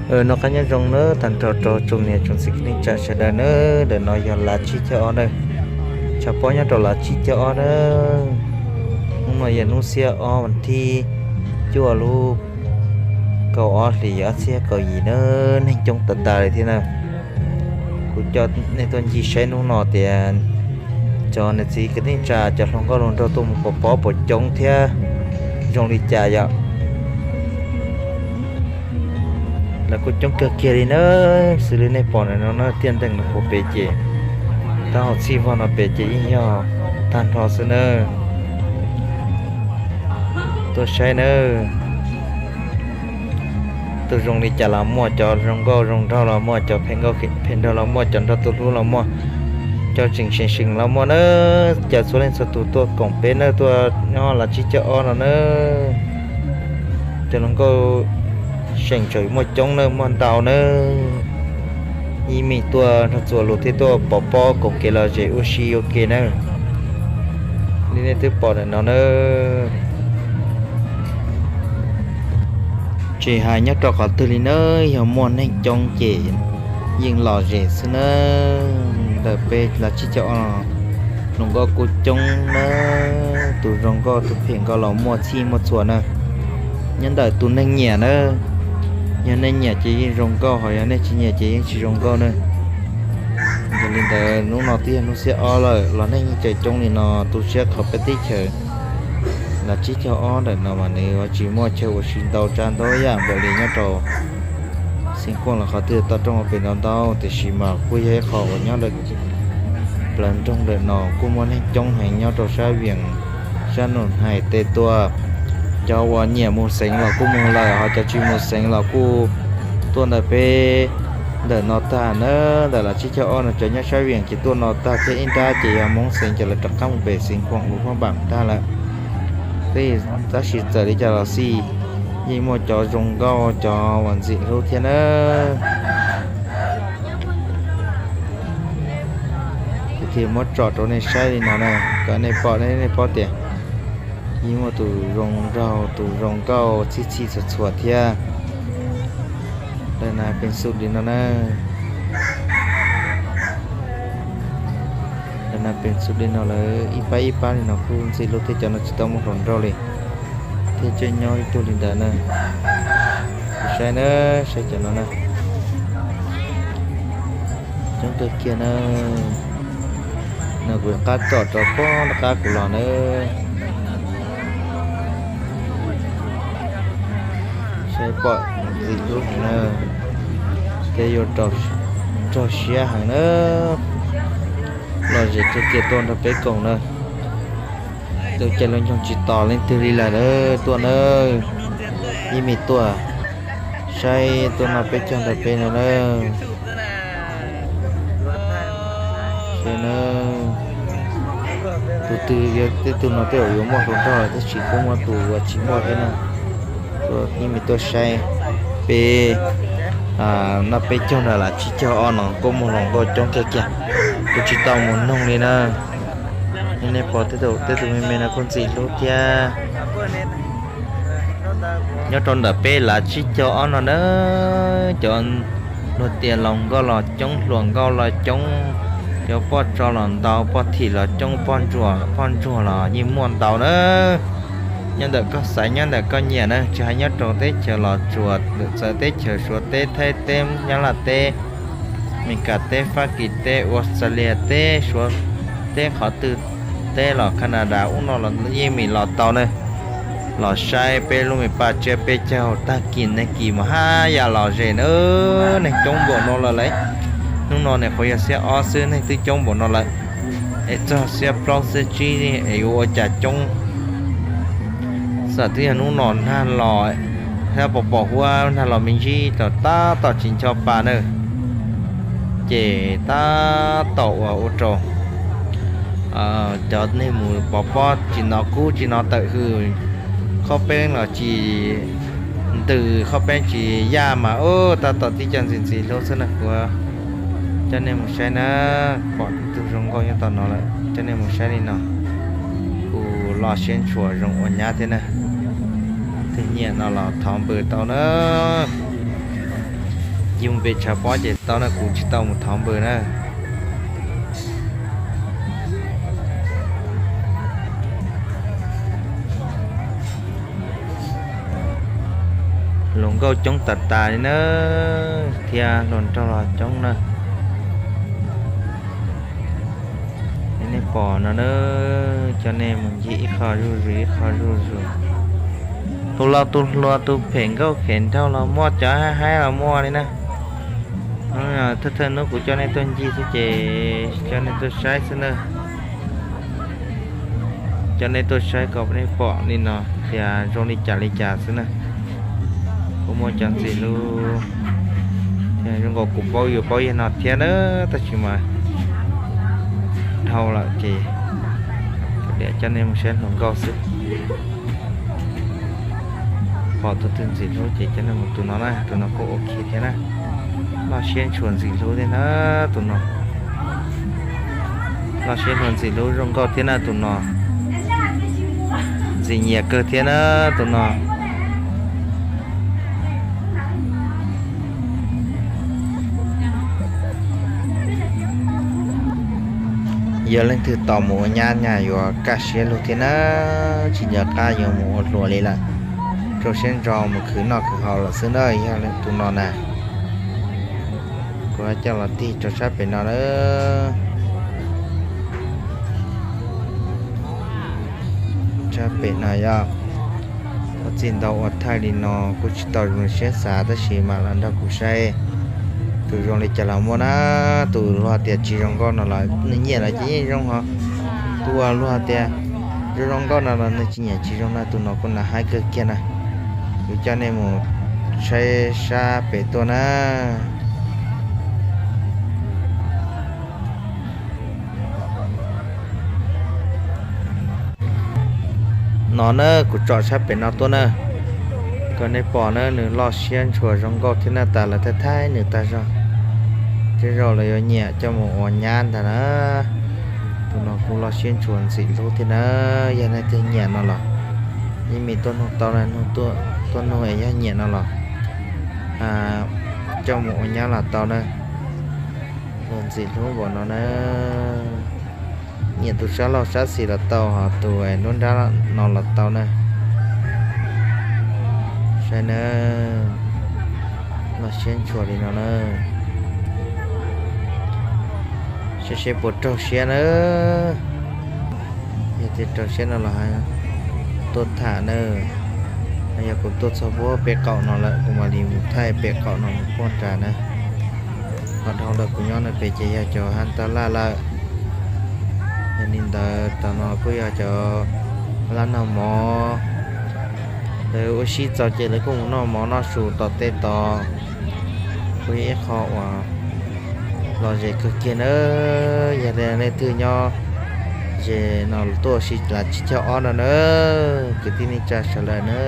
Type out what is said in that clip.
Noj qab nyob zoo nawb tag nrho rau tsoom niam tsoom txiv kwv tij neej tsa sawv daws nawb. Ntawm no yog Lav Tsib Caug Ob nawb, tshav pob nyob rau Lav Tsib Caug Ob nawb. Hnub no yog hnub xiab ob vas thib cuaj lub kaum ob hlis ob txhiab kaum yim nawb, neeg coob tas tas li thiab na. Kuv coj nej tuaj ncig saib hnub no tias cov niam txiv kwv tij neej tsa cov hluas nkauj hluas nraug tuaj mus pov pob puas coob thiab zoo li cas yom. Lawv kuj coob kawg kiag li nawb, xws li nej pom ntawm no na, tiaj nteeg no puag pem ces taub hau txhij vog no pem ces yeej yog tag nrho xwb nawb. Tuaj saib nawb, tus zoo li cas los muaj, cov zoo nkauj zoo nraug los muaj, cov phem nkauj phem nraug los muaj, cov nrog tus hlub los muaj, cov tseem seem seem los muaj nawb. Caw txhua leej txhua tus tuaj koom peb nawb, tuaj nyob Lav Tsib Caug Ob no nawb. Cov hluas nkauj seem tseem muaj coob nawb, muaj ntau nawb. Ib me tuaj nrog txuas lus thiab tuaj pov pob koom kev lom zem ua si ua ke nawb. Li nej twb pom ntawm no nawb, tsis hais nyob rau qhov twg li nawb, yog muaj neeg coob ces yeej lom zem xwb nawb. Ntawm peb Lav Tsib Caug Ob no hluas nkauj kuj coob nawb, tus zoo nkauj tus phem nkauj los muaj txhij muaj txhua nawb. Nyob ntawm tus neeg nyiam nawb, yog nej nyiam ces yeej zoo nkauj, ho yog nej tsis nyiam ces yeej tsis zoo nkauj nawb. Yog li ntawd hnub no twb yog hnub xiab ob lawm los neeg yeej tseem coob li no, tu siab qhov peb teb chaws Lav Tsib Caug Ob ntawm no mas nws yuav tsis muaj chaw ua si ntau tsav ntau yam npaum li nyob rau Xeev Khuam los qhov twg toj roob hauv pes ntau ntau, tiam sis mas kuj yog ib qho uas nyob lawm plawv nroog ntawm no kuj muaj neeg coob heev nyob rau sab Vias, sab Nus Hais tej tuaj. Cov uas nyiam mus xeev los kuj mus lawm, ho cov tsis mus xeev los kuj tuaj ntawm peb ntawm no tag nawb. Ntawm Lav Tsib Caug Ob no cov nyob sab Vias ces tuaj no tag thiab ib nrab ces yog Hmoob xeev ces lawv rov qab mus pem Xeev Khuam ua Phaj Npam tag lawm. Tab sis txawm li cas los xij yeej muaj cov zoo nkauj cov uas ntxim hlub thiab nawb. Kuv thiaj muab tsom rau nej saib li no na, kom nej pom, nej paub tias yeej muaj tus zoo nraug tus zoo nkauj txhij txhij txhua txhua thiab. Lawv nas pes xus li no na, lawv nas pes xus li no lawm, ib pab ib pab li no kuj ntxim hlub thiab, cov no tsis tau muaj hluas nraug li thiab, tseem nyob ib tug li ntawd na. Kuv saib na, saib cov no na, coob kawg kiag na. No kuv qab tsom rau pog nram qab kuv los na. Saib pom ntxim hlub heev na, peb yuav raug siab heev na. Lom zem kawg kiag tuaj nrog peb koom na. Tus cas los nyoog tsis tos leej twg li lawm na, tuaj na, ib me tuaj saib tuaj noj peb caug ntawm peb no na. Saib na, tus twg yog tej tug no tej zaum yuav muaj hluas nraug lawm, tab sis kuj muaj tus uas tsis muaj thiab na. Tuaj ib me tuaj saib peb noj peb caug ntawm Lav Tsib Caug Ob no kuj muaj hluas nkauj coob kawg kiag, kuv tsis tau mus noog li na. Nej pom tej tus me me no kuj ntxim hlub thiab. Nyob rau ntawm peb Lav Tsib Caug Ob no na, cov luag tias laus nkauj los coob, hluas nkauj los coob, cov poj tso los ntau, poj thim los coob, poj ntsuag, poj ntsuag los yeej muaj ntau na. Nyob ntawm koj xaiv, nyob ntawm koj nyiam na, tsis hais nyob rau teb chaws Los Tsuas, txawv teb chaws Suav teb, Thaib teb, Nyab Laj teb, Meskas teb, Fab Kis teb, Australia teb, Suav teb, qhov twg teb los, Canada ub no los yeej meem los tau na. Los saib peb lub me paj tsiab peb caug tag kis neeg kis mas haj yam lom zem na, neeg coob npaum no lawm lauj. Hnub no nim qhuav yog xiab ob xwb neeg twb coob npaum no lawm, es txog xiab plaub xiab tsib es yuav ua cas coob. Xam twb yog hnub no nag los thiab pom pom huab nag los me ntsis tau tab tom tsis ncho pa na, ces tab tom ua ua rau cov neeg mus pov pob tsis hnov kub tsis hnov tawm hws, khob peeb los tsis ntws, khob peeb tsis yaj mas ub tab tom tib co ntxim ntxim hlub xwb na. Kuv coj nej mus saib na, pom tug zoo nkauj nyob tom no lawm, coj nej mus saib li no. Kuv los siab ntshua zoo ua nyab thiab na. Tus nyiam no los thov npws tau na. Yug pes tshav pob ces tau na, kuv tsis tau mus thov npws na. Hluas nkauj coob tas tas li na, thiab hluas nraug los coob na. Nej pom no na, coj nej mus ncig ib qho zuj zus ib qho zuj zus. Tus laus tus hluas tus phem nkauj phem nraug los muaj, cov haib haib los muaj li na. Thawj thawj hnub kuv coj nej tuaj ncig xwb ces coj nej tuaj saib xwb na. Coj nej tuaj saib kom nej pom li no tias zoo li cas li cas xwb na. Kuj muaj cov ntxim hlub zoo nkaus kuv paub yus paub yawg no thiab na, tab sis mas dhau lawm ces coj nej mus saib hluas nkauj xwb. Pom tus twg ntxim hlub ces coj nej mus tus no na, tus no kuj ok thiab na. Loj siab ntshua ntxim hlub thiab na tus no. Loj siab ntshua ntxim hlub zoo nkauj thiab na tus no. Ntxim nyiam kawg thiab na tus no. Yog leej twg tos mus ua nyab nyag yuav kaj siab lug thiab na, tsis nco qab yuav mus ua hluas li lawm. Rau siab ntso mus khwv noj khwv haus lawm xwb na, yog tus no na. Kuv coj los tig rau sab pem no na. Sab pem no yog ua txij ntau ua thaij li no kuj tsis tau zoo siab xav tab sis mam los nrog kuv saib. Tus zoo li cas los muaj na, tus luag tias tsis zoo nkauj no los nws nyiam los ces yeej zoo hos. Tus uas luag tias zoo zoo nkauj no los nws tsis nyiam tsis zoo na, tus no kuj na haib kawg kiag na. Kuv coj nej mus saib sab pem tuaj na. No na kuv tsom sab pem no tuaj na, kom nej pom na, nws loj siab ntshua zoo nkauj thiab na, tas lawv thaij thaij nws tag zog. Tej zaum lawv yuav nyiam coj mus ua nyab ntag na. Tus no kuj loj siab ntshua ntxim hlub thiab na, yog leej twg nyiam no los yeej meem tuaj nug tau na, tuaj nug es yog nyiam no los coj mus ua nyab los tau na. Luag ntxim hlub npaum no na, nyiam tus sab laug sab xis los tau, ho tus nruab nrab no los tau na. Saib na, loj siab ntshua li no na. Saib seb puas raug siab na. Yog tias raug siab no los tuaj tham na. Yog kuv tuaj txog puag pem qaum no lawm kuv mam li mus thaij pem qaum no mus puag nrad na. Ho dhau ntawm kuv nyob no pem ces yog cov hab tab laj lawm. Yog li ntawd tam no kuj yog cov laj noj mov. Lawv ua si txaus ces lawv kuj mus noj mov noj su tom tej tod. Kuj yog ib qho uas lom zem kawg kiag na. Yog li leej twg nyob ze no tuaj ua si las tsib caug ob no na, kwv tij neej tsa sawv daws na.